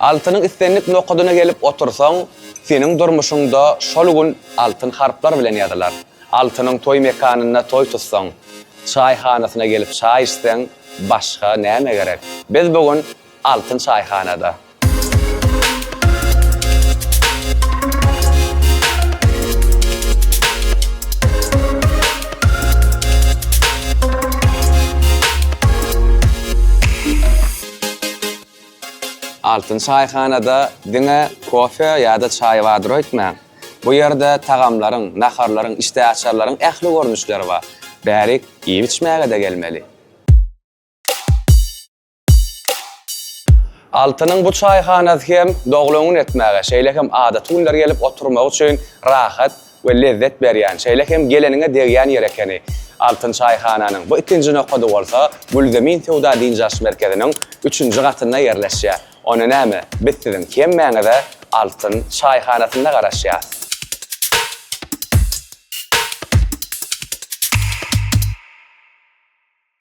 Altynyň islendik nokadyna gelip otursaň, seniň durmuşyňda şol gün altyn harplar bilen ýazylar. Altynyň toý mekanynda toý tutsaň, çaýhanasyna gelip çaý içseň, başga näme gerek? Biz bu gün Altyn çaýhanada. Altyn çaýhanada diňe kofe ýa-da çaý bardyr öýtmäň. Bu ýerde tagamlaryň, naharlaryň, işdäaçarlaryň ähli görnüşleri bar. Bärik iýip-içmäge-de gelmeli. Altynyň bu çaýhanasy hem doglan gün etmäge, şeýle hem adaty günler gelip oturmak üçin rahat we lezzet berýän, şeýle hem geleniňe degýän ýer ekeni. Altyn çaýhananyň bu ikinji nokady bolsa Gülzemin söwda-dynç alyş merkeziniň üçünji gatynda ýerleşýär. Onda näme, biz siziň hemmäňize Altyn çaýhanasynda garaşýas.